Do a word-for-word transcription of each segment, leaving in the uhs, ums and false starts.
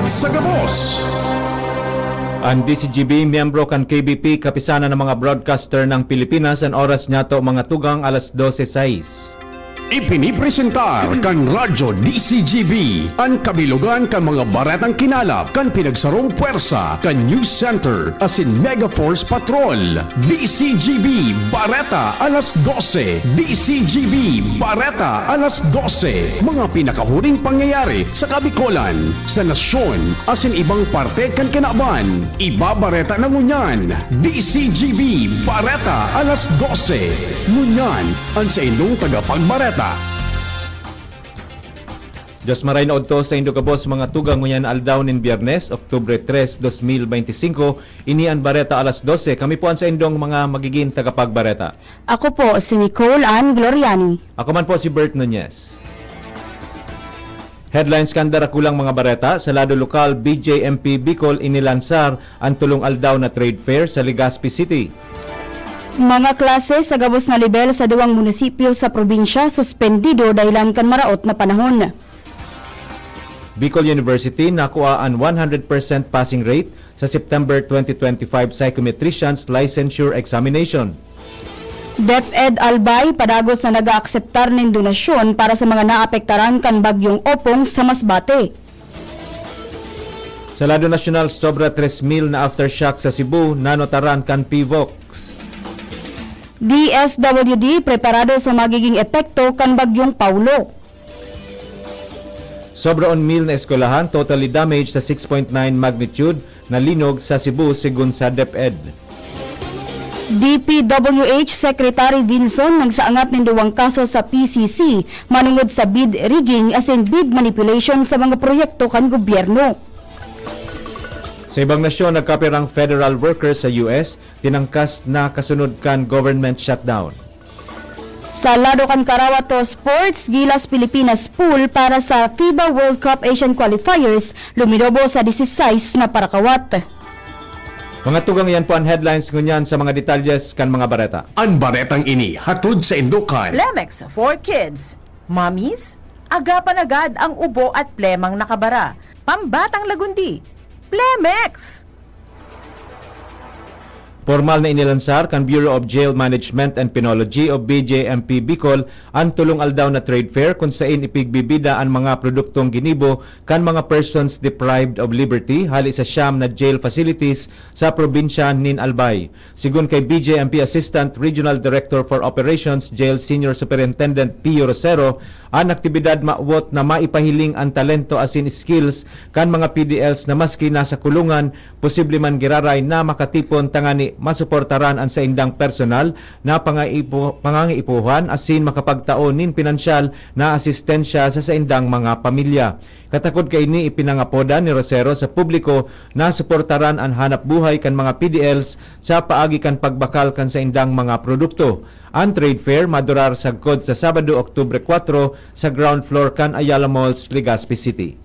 Sa gabos. An D C G B, miyembro kan K B P, Kapisanan ng mga Broadcaster ng Pilipinas, an oras niyato, mga tugang, alas dose sais. Ipinipresentar kan Radyo D C G B an kabilogan kan mga baretang kinalap kan pinagsarong pwersa kan News Center asin Mega Force Patrol. D C G B Bareta alas dose. D C G B Bareta alas dose. Mga pinakahuring pangyayari sa Kabikolan, sa nasyon, asin ibang parte kan kinaban. Ibabareta na ngunyan. D C G B Bareta alas dose. Ngunyan, an saindong tagapagbareta. Diyos maray na udto saindo gabos, mga tugang, ngunyan aldaw nin Biyernes, Oktubre tres, dos mil beinti singko. Ini an Bareta alas dose. Kami po an saindong mga magiging tagapagbareta. Ako po si Nicole Ann Gloriani. Ako man po si Bert Nunez. Headlines kan darakulang mga bareta. Sa lado lokal, B J M P Bicol inilansar an tolong aldaw na trade fair sa Legazpi City. Mga klase sa gabos na lebel sa duwang munisipyo sa probinsya suspendido dahilan kan maraot na panahon. Bicol University nakua an one hundred percent passing rate sa September twenty twenty-five Psychometricians Licensure Examination. DepEd Albay padagos na nag-aakseptar nin donasyon para sa mga naapektaran kan Bagyong Opong sa Masbate. Sa lado nasyonal, sobra tres mil na aftershock sa Cebu nanotaran kan PHIVOLCS. D S W D preparado sa magiging epekto kan Bagyong Paulo. Sobra on mil na eskwelahan totally damaged sa six point nine magnitude na linog sa Cebu, segun sa DepEd. D P W H Secretary Vinson nagsaangat nin duwang kaso sa P C C manungod sa bid rigging asin bid manipulation sa mga proyekto kan gobyerno. Sa ibang nasyon, nagkapirang federal workers sa U S tinangkas na kasunod kan government shutdown. Sa lado kan Karawato Sports, Gilas Pilipinas pool para sa FIBA World Cup Asian Qualifiers, luminobo sa disisais na parakawat. Mga tugang, iyan po an headlines ngunyan. Sa mga detalyes kan mga bareta. An baretang ini hatod saindo kan Plemex for Kids. Mommies, agapan agad ang ubo at plemang nakabara. Pambatang lagundi, Plemex! Pormal na inilansar kan Bureau of Jail Management and Penology o B J M P Bicol an tolong aldaw na trade fair, kun sain ipigbibida an mga produktong ginibo kan mga persons deprived of liberty hali sa siyam na jail facilities sa probinsya nin Albay. Sigon kay B J M P Assistant Regional Director for Operations, Jail Senior Superintendent Pio Rosero, an aktibidad mawot na maipahiling an talento asin skills kan mga P D Ls na maski nasa kulungan, posible man giraray na makatipon tangani masuportaran an saindang personal na pangaipo-, pangangaipuhan asin makapagtao nin pinansyal na asistensya sa saindang mga pamilya. Katakod kaini, ipinangapodan ni Rosero sa publiko na suportaran an hanap buhay kan mga P D Ls sa paagi kan pagbakal kan saindang mga produkto. An trade fair madurar sagkod sa Sabado, Oktubre kwatro, sa ground floor kan Ayala Malls, Legazpi City.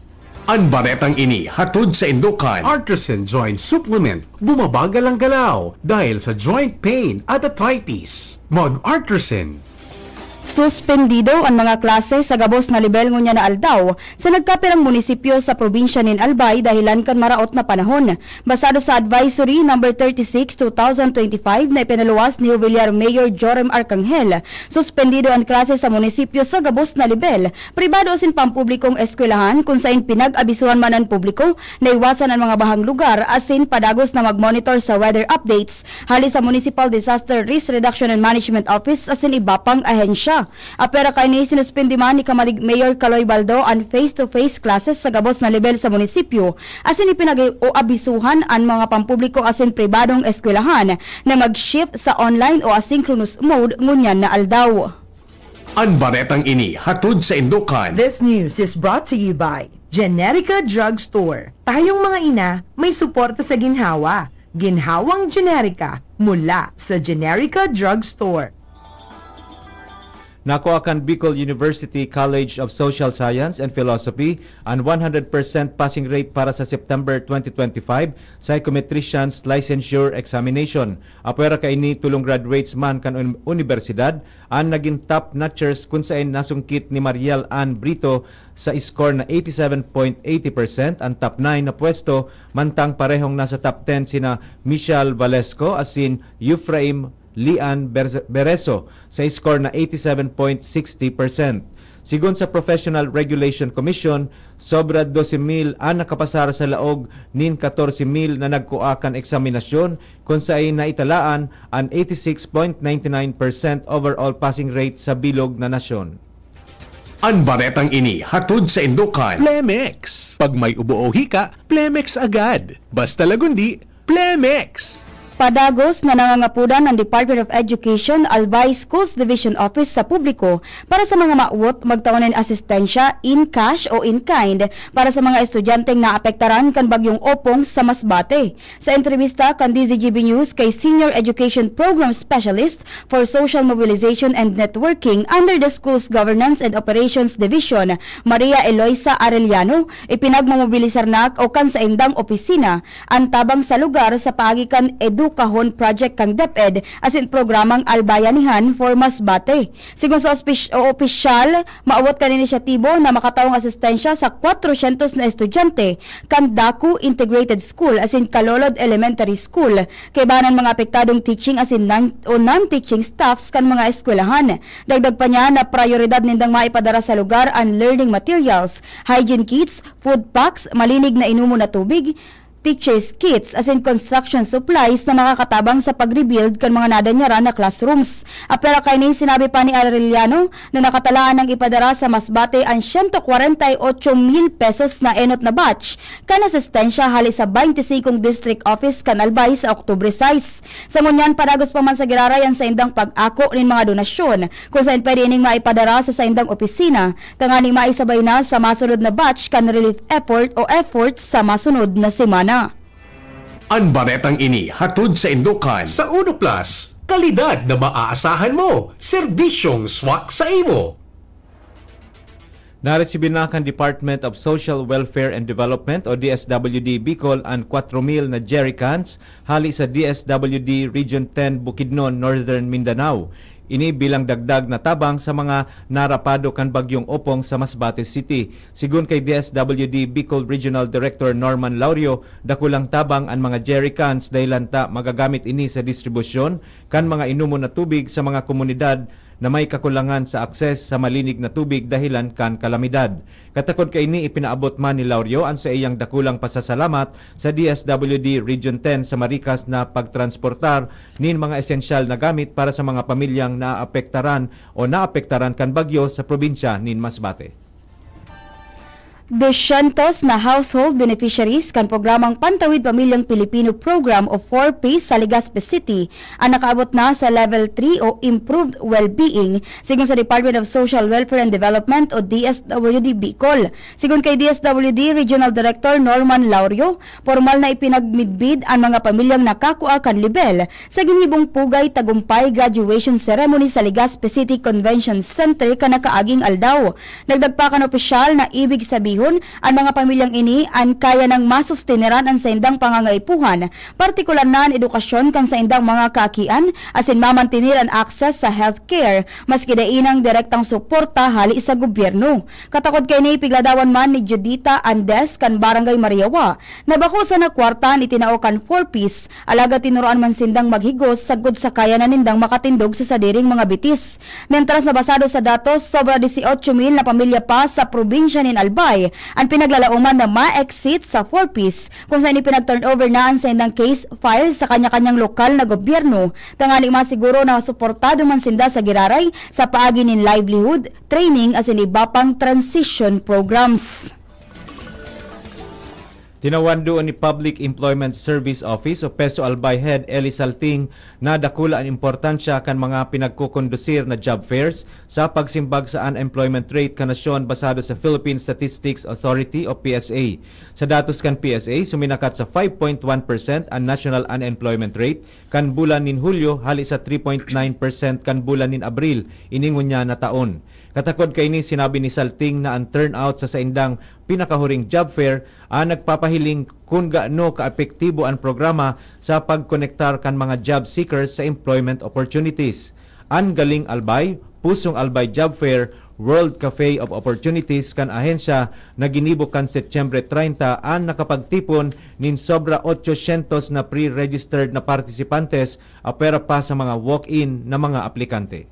An baretang ini hatod saindo kan Artisan Joint Supplement. Bumabagal ang galaw dahil sa joint pain at arthritis. Mag-Artisan. Suspendido an mga klase sa gabos na lebel ngunyan na aldaw sa nagkapirang munisipyo sa probinsya nin Albay dahilan kan maraot na panahon. Basado sa Advisory Number thirty-six, two thousand twenty-five na ipinaluwas ni Juveliar Mayor Joram Arcangel, suspendido an klase sa munisipyo sa gabos na lebel, pribado asin pampublikong eskwelahan, kun sain pinag-abisuhan man an publiko na iwasan an mga bahang lugar asin padagos na mag-monitor sa weather updates hali sa Municipal Disaster Risk Reduction and Management Office asin iba pang ahensya. Apwera kaini, sinuspindi man ni Kamalig Mayor Kaloy Baldo an face-to-face classes sa gabos na lebel sa munisipyo, asin ipinag-o-abisuhan an mga pampubliko asin pribadong eskwelahan na mag-shift sa online o asynchronous mode ngunyan na aldaw. An baretang ini hatod saindo kan This news is brought to you by Generica Drugstore. Tayong mga ina, may suporta sa ginhawa. Ginhawang Generica, mula sa Generica Drugstore. Nakua kan Bicol University College of Social Science and Philosophy an one hundred percent passing rate para sa September twenty twenty-five psychometrician's licensure examination. Apwera kaini, tolong graduates man kan un-, unibersidad an nagin top notchers, kun saen nasungkit ni Mariel Ann Brito sa score na eighty-seven point eighty percent an top nine na pwesto, mantang parehong nasa top ten sina Michelle Valesco asin Ephraim Lian Berze-, Bereso sa score na eighty-seven point sixty percent. Sigon sa Professional Regulation Commission, sobra dose mil an nakapasar sa laog nin katorse mil na nagkua kan eksaminasyon, kun saen naitalaan an eighty-six point ninety-nine percent overall passing rate sa bilog na nasyon. An baretang ini hatod sa Indokan Plemex. Pag may ubo o hika, Plemex agad. Basta Lagundi, Plemex! Padagos na nangangapodan ang Department of Education Albay Schools Division Office sa publiko para sa mga mawot magtao nin asistensya in cash o in kind para sa mga estudyanteng naapektaran kan Bagyong Opong sa Masbate. Sa entrebista kan D Z G B News kay Senior Education Program Specialist for Social Mobilization and Networking under the Schools Governance and Operations Division, Maria Eloisa Arellano, ipinagmomobilisar na o kan saindang opisina an tabang sa lugar sa paagi kan Edukahon Project kan DepEd asin programang Albayanihan for Masbate. Sigon sa ospis-, o opisyal, maawot kan inisyatibo na makataong asistensya sa kwatrosyentos na estudyante kan Daku Integrated School asin Calolod Elementary School, kaibahan an mga apektadong teaching asin non, o non-teaching staffs kan mga eskwelahan. Dagdag pa niya na prayoridad nindang maipadara sa lugar an learning materials, hygiene kits, food packs, malinig na inomon na tubig, teacher's kits, asin construction supplies na makakatabang sa pag-rebuild kan mga nadanyaran na classrooms. Apwera kaini, sinabi pa ni Arellano na nakatalaan nang ipadara sa Masbate an siyento kwarenta y otso mil pesos na enot na batch kan asistensya hali sa baynte singkong District Office kan Albay sa Oktubre sais. Sa ngunyan, padagos pa man sa giraray an saindang pag-ako nin mga donasyon, kun saen pwede ining maipadara sa saindang opisina, tangani maisabay na sa masunod na batch kan relief effort o effort sa masunod na semana. An baretang ini hatod sa Indokan sa Uno Plus, kalidad na maaasahan mo, serbisyong swak sa imo. Naresibi na kan Department of Social Welfare and Development o D S W D Bicol an kwatro mil na jerrycans hali sa D S W D Region ten Bukidnon, Northern Mindanao. Ini bilang dagdag na tabang sa mga narapado kan Bagyong Opong sa Masbate City. Sigon kay D S W D Bicol Regional Director Norman Laurio, dakulang tabang an mga jerrycans dahilan ta magagamit ini sa distribusyon kan mga inomon na tubig sa mga komunidad na may kakulangan sa akses sa malinig na tubig dahilan kan kalamidad. Katakod kaini, ipinaabot man ni Laurio an saiyang dakulang pasasalamat sa D S W D Region ten sa marikas na pagtransportar nin mga esensyal na gamit para sa mga pamilyang naapektaran o naapektaran kan bagyo sa probinsya nin Masbate. Dosyentos na household beneficiaries kan programang Pantawid Pamilyang Pilipino Program o four Ps sa Legazpi City an nakaabot na sa Level three o Improved Wellbeing, sigon sa Department of Social Welfare and Development o D S W D Bicol. Sigon kay D S W D Regional Director Norman Laurio, pormal na ipinagmidbid an mga pamilyang nakakua kan lebel sa ginibong Pugay Tagumpay Graduation Ceremony sa Legazpi City Convention Center kan nakaaging aldaw. Dagdag pa kan opisyal na ibig sabihon, an mga pamilyang ini an kaya nang masusteneran an saindang pangangaipuhan, partikular na an edukasyon kan saindang mga kaakian, asin mamantener an access sa healthcare, maski dai nang direktang suporta hali sa gobyerno. Katakod kaini, pigladawan man ni Judita Andes kan Barangay Mariawa, na bako sana kwarta an itinao kan four Ps, alagad tinuruan man sindang maghigos sagkod sa kaya na nindang makatindog sa sadiring mga bitis. Mientras na, basado sa datos, sobra dieciocho mil na pamilya pa sa probinsya nin Albay an pinaglalaoman na ma-exit sa four Ps, kung saen ipinag-turnover na an saindang case files sa kanya-kanyang lokal na gobyerno, tangani masiguro na suportado man sinda sa giraray sa paagi nin livelihood, training asin iba pang transition programs. Hinawan duon ni Public Employment Service Office o PESO Albay Head Eli Salting na dakula an importansya kan mga pinagkukondusir na job fairs sa pagsimbag sa unemployment rate kan nasyon basado sa Philippine Statistics Authority o P S A. Sa datos kan P S A, suminakat sa five point one percent an national unemployment rate kan bulan nin Hulyo hali sa three point nine percent kan bulan nin Abril ini ngunyan na taon. Katakod kaini, sinabi ni Salting na an turnout sa saindang pinakahuring job fair an nagpapahiling kun gaano kaepektibo an programa sa pagkonektar kan mga job seekers sa employment opportunities. An Galing Albay, Pusong Albay Job Fair, World Cafe of Opportunities kan ahensya na ginibo kan Setyembre treinta an nakapagtipon nin sobra otsosyentos na pre-registered na partisipantes, apwera pa sa mga walk-in na mga aplikante.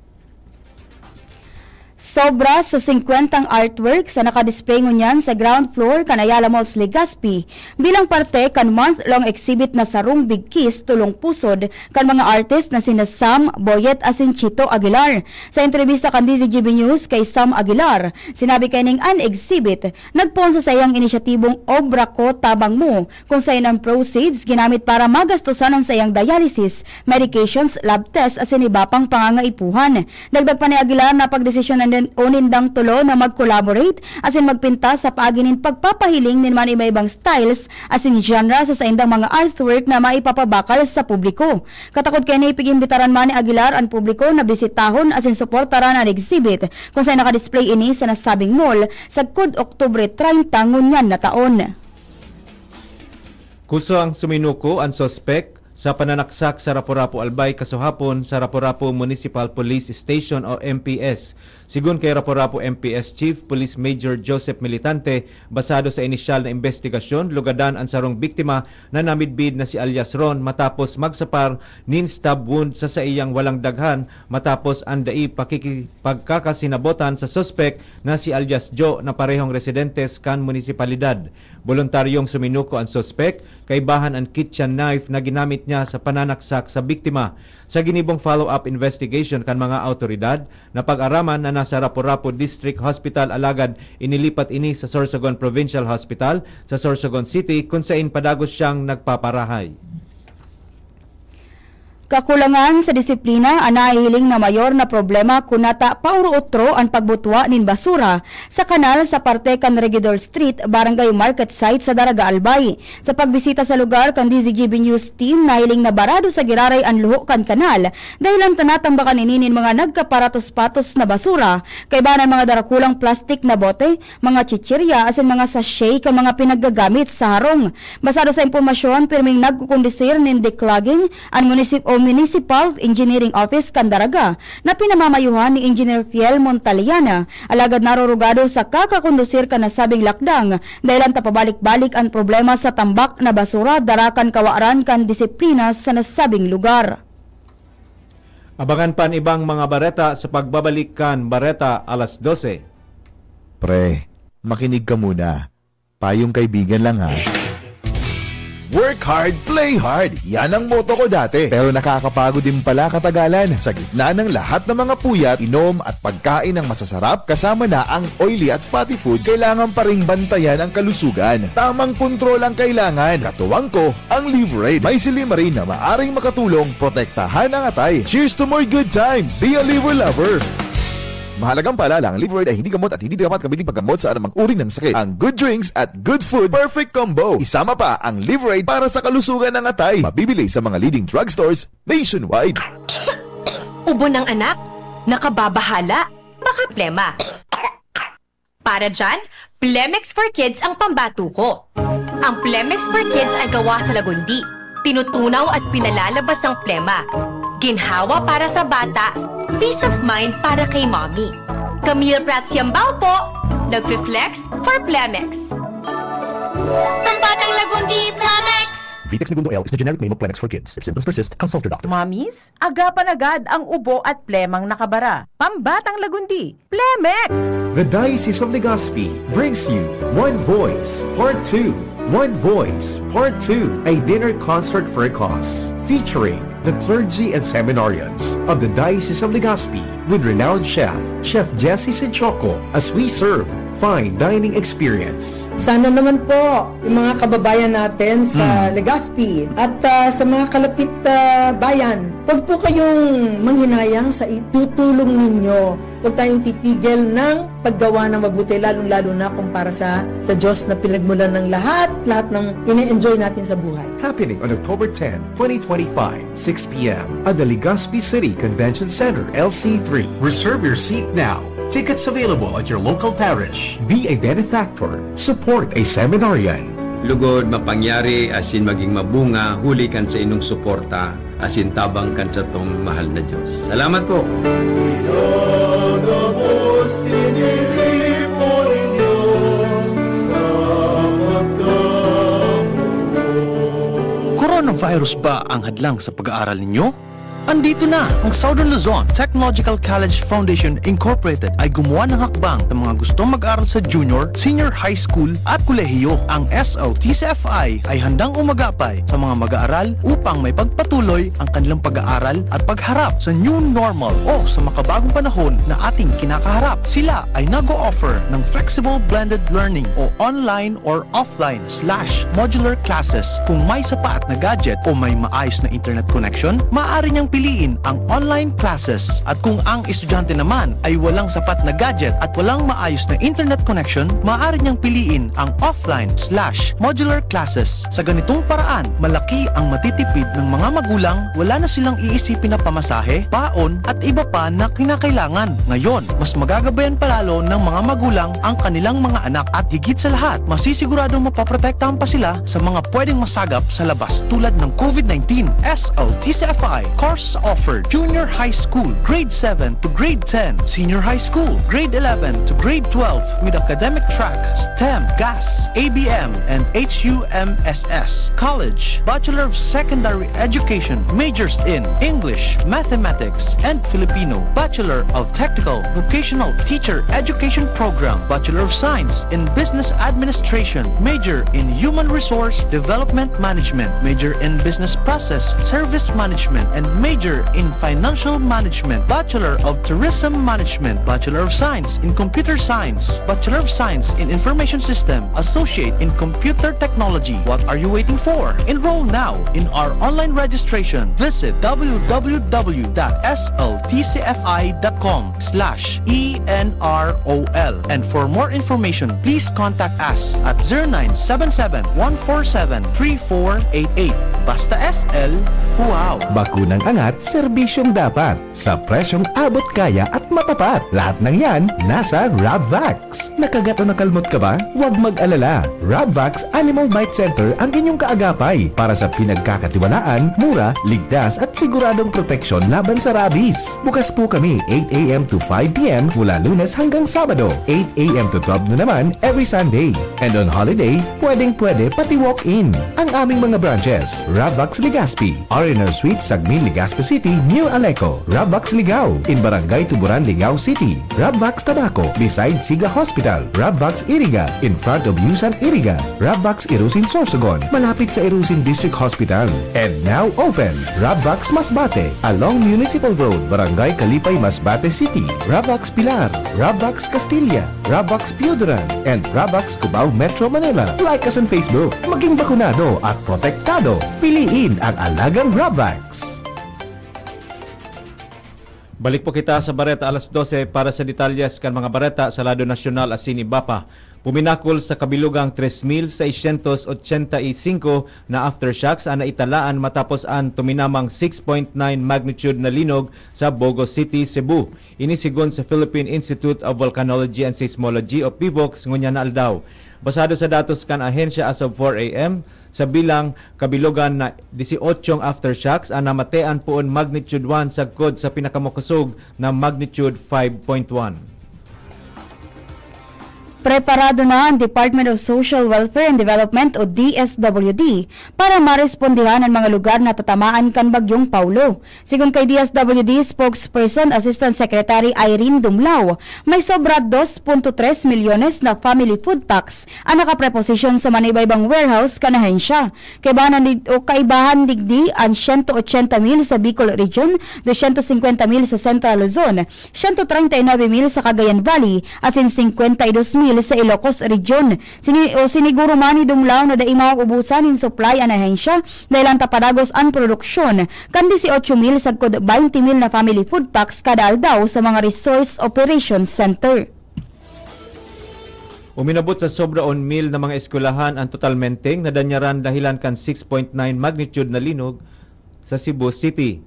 Sobra sa singkwentang artworks sa nakadisplay ngunyan sa ground floor kan Ayala Malls, Legazpi, bilang parte kan month-long exhibit na Sarong Bigkis, Tulong Pusod, kan mga artist na sina Sam, Boyet asin Chito Aguilar. Sa entrebista kan D Z G B News kay Sam Aguilar, sinabi kaining an exhibit nagpoon sa saiyang inisyatibong Obra Ko Tabang Mo, kung saen ang proceeds ginamit para magastosan ang saiyang dialysis, medications, lab test asin iba pang pangangaipuhan. Dagdag pa ni Aguilar na pagdesisyon na nin-, o nindang tolo na mag-collaborate asin magpintas sa paagi nin pagpapahiling nin man iba-ibang styles asin genre sa saindang mga artwork na maipapabakal sa publiko. Katakod kaini, pig-imbitaran man ni Aguilar an publiko na bisitahon asin suportaran an exhibit kung saen nakadisplay ini sa nasabing mall sagkod Oktubre treinta ngunyan na taon. Kusang suminuko an suspek sa pananaksak sa Rapu-Rapu Albay kasuhapon sa Rapu-Rapu Municipal Police Station o M P S. Sigon kay Rapu-Rapu M P S Chief Police Major Joseph Militante, basado sa inisyal na imbestigasyon, lugadan an sarong biktima na namidbid na si alias Ron matapos magsapar nin stab wound sa saiyang walang daghan matapos an dai pakiki-, pagkakasinabotan sa suspek na si alias Jo na parehong residentes kan munisipalidad. Boluntaryong suminuko an suspek, kaibahan an kitchen knife na ginamit niya sa pananaksak sa biktima. Sa ginibong follow-up investigation kan mga awtoridad, napag-araman na nasa Rapu-Rapu District Hospital alagad inilipat ini sa Sorsogon Provincial Hospital sa Sorsogon City, kung sain padagos siyang nagpaparahay. Kakulangan sa disiplina an nahihiling na mayor na problema kun nata paoro-otro an pagbutwa nin basura sa kanal sa parte kan Regidor Street, Barangay Market Site sa Daraga, Albay. Sa pagbisita sa lugar kan D Z G B News team, nahiling na barado sa giraray an luho kan kanal, dahilan ta natambakan ini nin mga nagkaparatos-patos na basura, kaiba an mga darakulang plastik na bote, mga chichirya asin mga sachet kan mga pinaggagamit sa harong. Basado sa impormasyon, pirming nagkukondusir nin declogging an munisip-, o Municipal Engineering Office kan Daraga na pinamamayohan ni Engineer Fiel Montaliana, alagad narorugado sa kakakondusir kan nasabing lakdang, dahilan ta pabalik-balik an problema sa tambak na basura dara kan kawaran kan disiplina sa nasabing lugar. Abangan pa an ibang mga bareta sa pagbabalik kan Bareta Alas Dose. Pre, makinig ka muna. Payong kaibigan lang, ha. Work hard, play hard. Yan ang motto ko dati. Pero nakakapagod din pala katagalan. Sa gitna ng lahat ng mga puyat, inom at pagkain ng masasarap, kasama na ang oily at fatty foods, kailangan pa ring bantayan ang kalusugan. Tamang kontrol ang kailangan. Katuwang ko, ang Liverade. May silymarin na maaring makatulong protektahan ang atay. Cheers to more good times! Be a Liver Lover! Mahalagang paalala, ang Liverade ay hindi gamot at hindi dapat gamitin paggamot sa anumang uri ng sakit. Ang good drinks at good food, perfect combo. Isama pa ang Liverade para sa kalusugan ng atay. Mabibili sa mga leading drugstores nationwide. Ubo ng anak? Nakababahala? Baka plema. Para dyan, Plemex for Kids ang pambatuko. Ang Plemex for Kids ay gawa sa lagundi. Tinutunaw at pinalalabas ang plema. Ginhawa para sa bata, peace of mind para kay mommy. Camille Prats Yambao po, nagfi-flex for Plemex. Pambatang lagundi, Plemex! Vitex Negundo L is the generic name of Plemex for Kids. If symptoms persist, consult your doctor. Mommies, agapan agad ang ubo at plemang nakabara. Pambatang lagundi, Plemex! The Diocese of Legazpi brings you One Voice Part two. One Voice Part two, a dinner concert for a cause, featuring the clergy and seminarians of the Diocese of Legazpi with renowned chef, Chef Jesse Sinchoco, as we serve fine dining experience. Sana naman po yung mga kababayan natin sa Mm. Legazpi at ah, sa mga kalapit ah, bayan, huwag po kayong manghinayang sa itutulong ninyo. Huwag tayong titigil ng paggawa ng mabuti, lalong-lalo na kung para sa, sa Diyos na pinagmulan ng lahat, lahat ng ine-enjoy natin sa buhay. Happening on October ten, twenty twenty-five, six p.m. at the Legazpi City Convention Center, L C three. Reserve your seat now. Tickets available at your local parish. Be a benefactor. Support a seminarian. Lugod mapangyari asin magin mabunga huli kan saindong suporta asin tabang kan satong mahal na Dios. Salamat po! Coronavirus ba ang hadlang sa pag-aaral ninyo? Andito na! Ang Southern Luzon Technological College Foundation Incorporated ay gumawa ng hakbang sa mga gustong mag-aral sa junior, senior high school at kolehiyo. Ang S L T C F I ay handang umagapay sa mga mag-aaral upang maipagpatuloy ang kanilang pag-aaral at pagharap sa new normal o sa makabagong panahon na ating kinakaharap. Sila ay nag-o-offer ng flexible blended learning o online or offline slash modular classes. Kung may sapat na gadget o may maayos na internet connection, maaari niyang piliin ang online classes. At kung ang estudyante naman ay walang sapat na gadget at walang maayos na internet connection, maaari niyang piliin ang offline slash modular classes. Sa ganitong paraan, malaki ang matitipid ng mga magulang, wala na silang iisipin na pamasahe, baon at iba pa na kinakailangan. Ngayon, mas magagabayan palalo ng mga magulang ang kanilang mga anak at higit sa lahat, masisiguradong mapoprotektahan pa sila sa mga pwedeng masagap sa labas tulad ng COVID nineteen. S L T C F I course offered: Junior High School, Grade seven to Grade ten, Senior High School, Grade eleven to Grade twelve with academic track STEM, GAS, A B M, and H U M S S. College, Bachelor of Secondary Education, majors in English, Mathematics, and Filipino, Bachelor of Technical Vocational Teacher Education Program, Bachelor of Science in Business Administration, major in Human Resource Development Management, major in Business Process Service Management, and major in Financial Management, Bachelor of Tourism Management, Bachelor of Science in Computer Science, Bachelor of Science in Information System, Associate in Computer Technology. What are you waiting for? Enroll now in our online registration. Visit w w w dot s l t c f i dot com slash e n r o l. And for more information, please contact us at zero nine seven seven, one four seven, three four eight eight. Basta S L, wow! Bakunang angat, serbisyong dapat. Sa presyong abot kaya at matapat. Lahat ng yan, nasa Rabvax. Nakagat o nakalmot ka ba? Huwag mag-alala. Rabvax Animal Bite Center ang inyong kaagapay para sa pinagkakatiwalaan, mura, ligtas at siguradong proteksyon laban sa rabies. Bukas po kami eight a m to five p m mula Lunes hanggang Sabado, eight a m to twelve na naman every Sunday. And on holiday, pwedeng-pwede pati walk-in. Ang aming mga branches, Rabvax Legazpi, R and R Suite, Sagmin, Legazpi City, near Aleco, Rabvax Ligao, in Barangay Tuburan, Ligao City, Rabvax Tabaco, beside Siga Hospital, Rabvax Iriga, in front of Yusan Iriga, Rabvax Irusin Sorsogon, malapit sa Irusin District Hospital. And now open, Rabvax Masbate, along Municipal Road, Barangay Kalipay, Masbate City, Rabvax Pilar, Rabvax Castilla, Rabvax Pioduran, and Rabvax Cubao, Metro Manila. Like us on Facebook. Maging bakunado at protektado. Piliin ang alagang Rabvax. Balik po kita sa bareta alas dose para sa detalyes kan mga bareta sa lado nasyonal asin iba pa. Puminakol sa kabilugang tres mil seiscientos ochenta y cinco na aftershocks an naitalaan matapos an tuminamang six point nine magnitude na linog sa Bogo City, Cebu. Ini segun sa Philippine Institute of Volcanology and Seismology o PHIVOLCS ngunyan na aldaw. Basado sa datos kan ahensya, as of four a m, sa bilang kabilogan na dieciocho aftershocks an namatean poon magnitude one sagkod sa pinakamakosog na magnitude five point one. Preparado na ang Department of Social Welfare and Development o D S W D para marespondihan an mga lugar na tatamaan kan Bagyong Paulo. Sigon kay D S W D spokesperson Assistant Secretary Irene Dumlao, may sobra dos punto tres milyones na family food packs an nakapreposisyon sa manibaybang warehouse kan ahensya. Kaibahan nin-, o kaibahan digdi an siyento ochenta mil sa Bicol Region, dosyentos singkwenta mil sa Central Luzon, siyento treinta y nuebe mil sa Cagayan Valley, asin singkwenta y dos mil sa Ilocos Region. Sini-, o siniguro man ni Dumlao na dai mauubusan nin supply an ahensya, dahelan ta padagos an produksyon kan dieciocho mil sagkod baynte mil na family food packs kada aldaw sa mga Resource Operations Center. Uminabot sa sobra on mil na mga eskwelahan an total menteng na danyaran dahelan kan six point nine magnitude na linog sa Cebu City.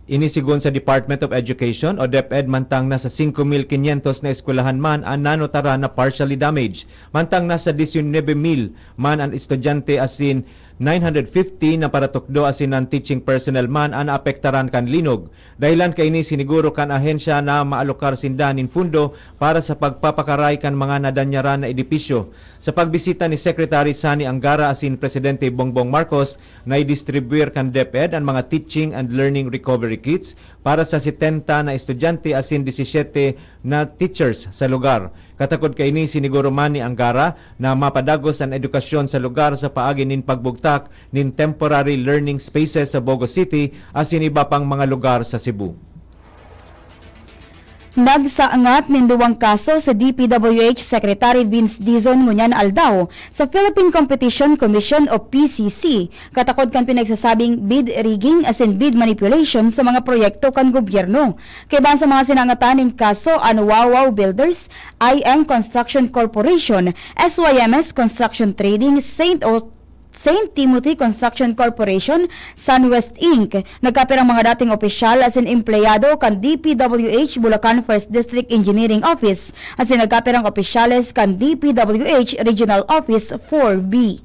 Ini sigon sa Department of Education o DepEd, mantang nasa singko mil kinyentos na eskwelahan man an nanotaran na partially damaged, mantang nasa disyonebe mil man an estudyante asin nine hundred fifty na paratukdo asin non-teaching personnel man an naapektaran kan linog. Dahelan kaini, siniguro kan ahensya na maalokar sinda nin fundo para sa pagpapakaray kan mga nadanyaran na edipisyo. Sa pagbisita ni Secretary Sani Angara asin Presidente Bongbong Marcos, naidistribuyar kan DepEd an mga teaching and learning recovery kits para sa setenta na estudyante asin disisete na teachers sa lugar. Katakod kaini, siniguro man ni Angara na mapadagos an edukasyon sa lugar sa paagi nin pagbugtak nin temporary learning spaces sa Bogo City asin iba pang mga lugar sa Cebu. Nagsaangat nin duwang kaso si D P W H Secretary Vince Dizon ngunyan aldaw sa Philippine Competition Commission o P C C, katakod kan pinagsasabing bid rigging asin bid manipulation sa mga proyekto kan gobyerno. Kaibahan sa mga sinangatan nin kaso an Wawaw Builders, I M Construction Corporation, S Y M S Construction Trading, Saint o Saint Timothy Construction Corporation, Sunwest Inc. Nagkapirang mga dating opisyal asin empleyado kan D P W H Bulacan First District Engineering Office asin nagkapirang opisyales kan D P W H Regional Office four B.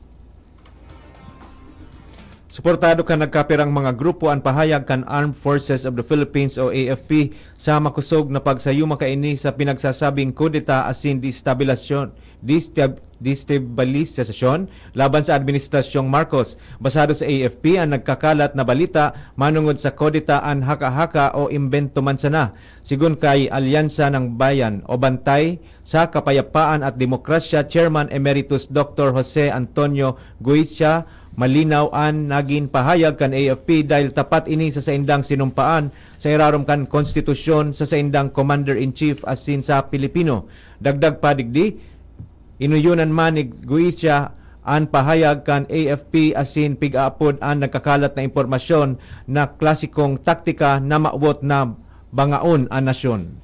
Suportado kan nagkapirang mga grupo an pahayag kan Armed Forces of the Philippines o A F P sa makosog na pagsayuma kaini sa pinagsasabing kudeta asin destabilasyon, destab-, destabilisasyon laban sa Administrasyong Marcos. Basado sa A F P, an nagkakalat na balita manongod sa kudeta an haka-haka o imbento man sana. Sigon kay Alyansa ng Bayan o Bantay sa Kapayapaan at Demokrasya Chairman Emeritus Doktor Jose Antonio Guicia, malinaw an nagin pahayag kan A F P dahil tapat ini sa saindang sinumpaan sa irarom kan konstitusyon sa saindang Commander-in-Chief asin sa Pilipino. Dagdag pa digdi, inuyonan man ni Guicia an pahayag kan A F P asin pig-aapod an nagkakalat na impormasyon na klasikong taktika na mawot na bangaon an nasyon.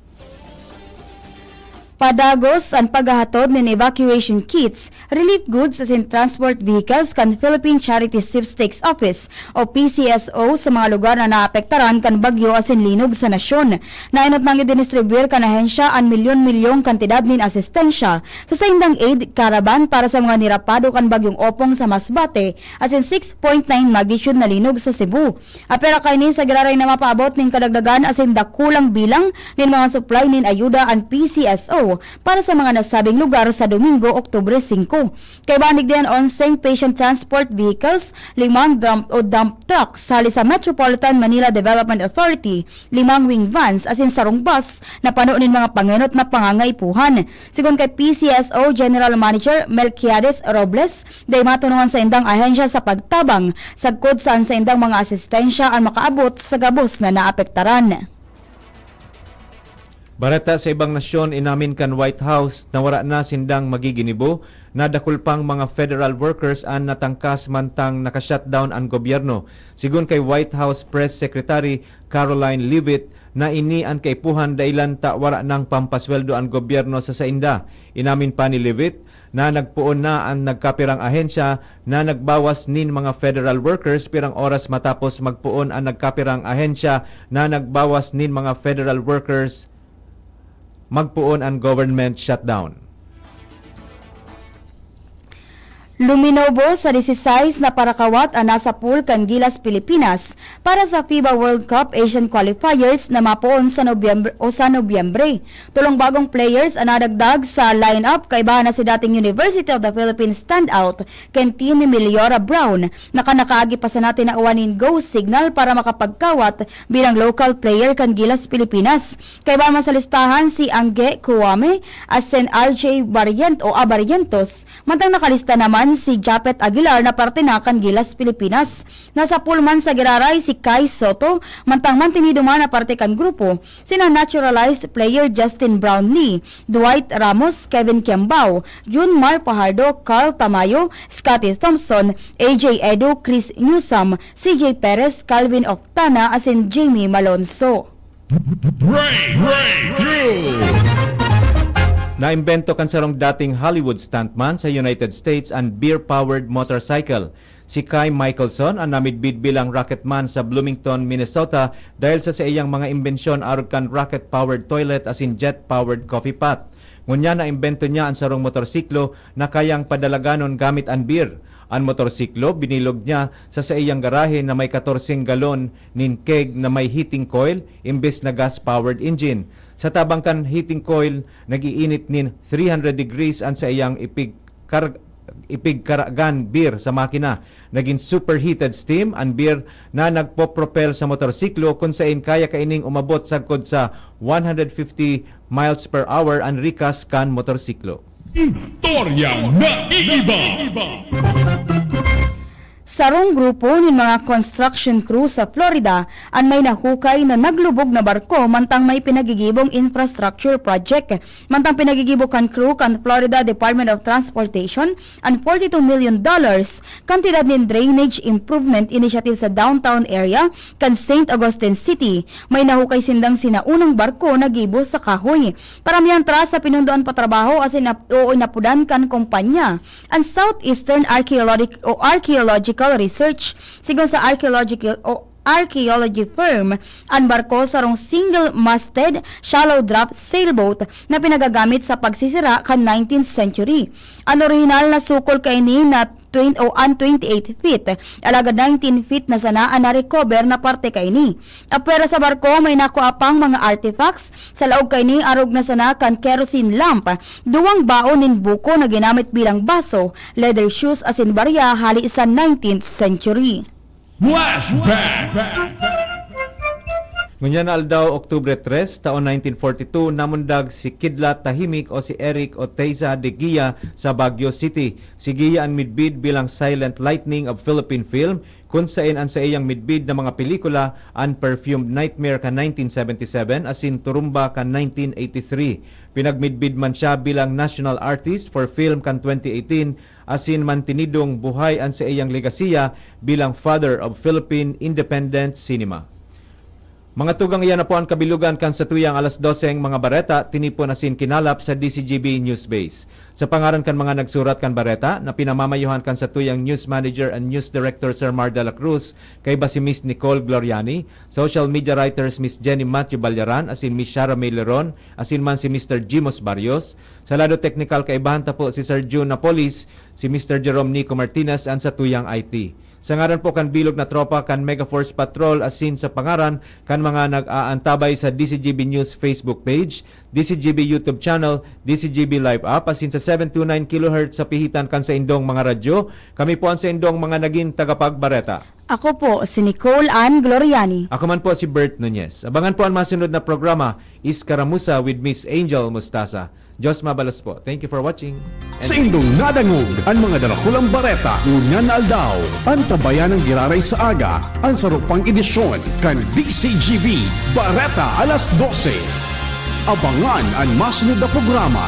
Padagos an paghahatod nin evacuation kits, relief goods asin transport vehicles kan Philippine Charity Sweepstakes Office o P C S O sa mga lugar na naapektaran kan bagyo asin linog sa nasyon. Naenot nang idinistribuyar kan ahensya an milyon-milyong kantidad nin asistensya sa saindang aid caravan para sa mga nirapado kan Bagyong Opong sa Masbate asin six point nine magnitude na linog sa Cebu. Apwera kaini sa giraray na mapaabot nin kadagdagan asin dakulang bilang nin mga supply nin ayuda an P C S O para sa mga nasabing lugar sa Domingo, Oktubre singko. Kaibahan digdi an onseng patient transport vehicles, limang dump o dump trucks hali sa Metropolitan Manila Development Authority, limang wing vans asin sarong bus na pano nin mga pangenot na pangangaipuhan. Sigon kay P C S O General Manager Melquiades Robles, dai matunuan saindang ahensya sa pagtabang sagkod sa an saindang mga asistensya an makaabot sa gabos na naapektaran. Bareta sa ibang nasyon, inamin kan White House na wara na sindang magiginibo na dakul pang mga federal workers an natangkas mantang naka-shutdown an gobyerno. Sigon kay White House Press Secretary Karoline Leavitt, na ini an kaipuhan dahilan ta wara nang pampasweldo an gobyerno sa sainda. Inamin pa ni Leavitt na nagpoon na an nagkapirang ahensya na nagbawas nin mga federal workers pirang oras matapos magpoon an nagkapirang ahensya na nagbawas nin mga federal workers magpoon an government shutdown. Luminobo sa disisais na parakawat an nasa pool kan Gilas Pilipinas para sa FIBA World Cup Asian Qualifiers na mapoon sa Nobyembre o sa Nobyembre. Tolong bagong players an nadagdag sa lineup, kaibahan na si dating University of the Philippines standout Quentin Meliora Brown, na kan nakaagi pa sana tinawan nin go signal para makapagkawat bilang local player kan Gilas Pilipinas. Kaibahan man sa listahan si Angge Kuwame asin R J Barrient o Abarrientos, mantang nakalista naman si Japet Aguilar na parte na kan Gilas Pilipinas. Nasa pool man sa giraray si Kai Soto, mantang mantinido man na parte kan grupo, sina naturalized player Justin Brownlee, Dwight Ramos, Kevin Kiambao, Junmar Fajardo, Carl Tamayo, Scottie Thompson, A J Edu, Chris Newsome, C J Perez, Calvin Oftana, asin Jamie Malonzo. Break, breakthrough! Naimbento kan sarong dating Hollywood stuntman sa United States an beer-powered motorcycle. Si Kai Michelson an namidbid bilang rocket man sa Bloomington, Minnesota, dahil sa saiyang mga imbensyon arog kan rocket-powered toilet asin jet-powered coffee pot. Ngunyan naimbento niya an sarong motorsiklo na kayang padalaganon gamit an beer. An motorsiklo, binilog niya sa saiyang garahe na may katorseng galon nin keg na may heating coil imbes na gas-powered engine. Sa tabang kan heating coil, nag-iinit nin three hundred degrees an saiyang ipigkar-, ipigkaragan beer sa makina. Nagin superheated steam an beer na nagpopropel sa motorsiklo, kun saen kaya kaining umabot sagkod sa one hundred fifty miles per hour an rikas kan motorsiklo. Istoryang naiiba. Sarong grupo nin mga construction crew sa Florida an may nahukay na naglubog na barko mantang may pinagigibong infrastructure project. Mantang pinagigibo kan crew kan Florida Department of Transportation an forty-two million dollars kantidad nin drainage improvement initiative sa downtown area kan Saint Augustine City, may nahukay sindang sinaunang barko na gibo sa kahoy. Paramihan tras sa pinundoan pa trabaho asin nap-, o inapodan kan kompanya, an Southeastern Archaeologic-, o Archaeological Research. Sigon sa archaeological o archaeology firm, an barko sarong single-masted, shallow draft sailboat na pinagagamit sa pagsisira kan nineteenth century. An orihinal na sukol kaini na twen-, o an twenty-eight feet, alagad nineteen feet na sana an na-recover na parte kaini. Apwera sa barko, may nakua pang mga artifacts. Sa laog kaini, arog na sana kan kerosene lamp, duwang baon nin buko na ginamit bilang baso, leather shoes asin barya hali sa nineteenth century. Flashback! Ngunyan na aldaw, Oktubre tres, taon nineteen forty-two, namundag si Kidlat Tahimik o si Eric Oteiza de Guia sa Baguio City. Si Guia an midbid bilang Silent Lightning of Philippine Film, kun saen an saiyang midbid na mga pelikula, an Perfumed Nightmare kan nineteen seventy-seven asin Turumba kan nineteen eighty-three. Pinagmidbid man siya bilang National Artist for Film kan twenty eighteen, asin mantinidong buhay an saiyang legasiya bilang Father of Philippine Independent Cinema. Mga tugang, iyan na po an kabilugan kan satuyang alas doseng mga bareta, tinipon asin kinalap sa D C G B News Base. Sa pangaran kan mga nagsurat kan bareta, na pinamamayuhan kan satuyang news manager and news director, Sir Mar de la Cruz, kaiba si Miss Nicole Gloriani, social media writers Miss Jenny Matthew Ballaran asin Miss Shara May Leron, asin man si Mister Jimos Barrios. Sa lado teknikal, kaibahan ta po si Sir Jun Napolis, si Mister Jerome Nico Martinez, an satuyang I T. Sa ngaran po kan bilog na tropa kan Mega Force Patrol asin sa pangaran kan mga nag-aantabay sa D C G B News Facebook page, D C G B YouTube channel, D C G B Live app, asin sa seven two nine kilohertz sa pihitan kan saindong mga radyo, kami po an saindong mga nagin tagapagbareta. Ako po si Nicole Ann Gloriani. Ako man po si Bert Nunez. Abangan po an masunod na programa, Iskaramuza with Miss Angel Mostaza. Diyos mabalos po. Thank you for watching. Saindong nadangog an mga darakulang bareta ngunyan na aldaw. Antabayan an giraray sa aga, an saro pang edisyon kan D C G B Bareta alas dose. Abangan an masunod na programa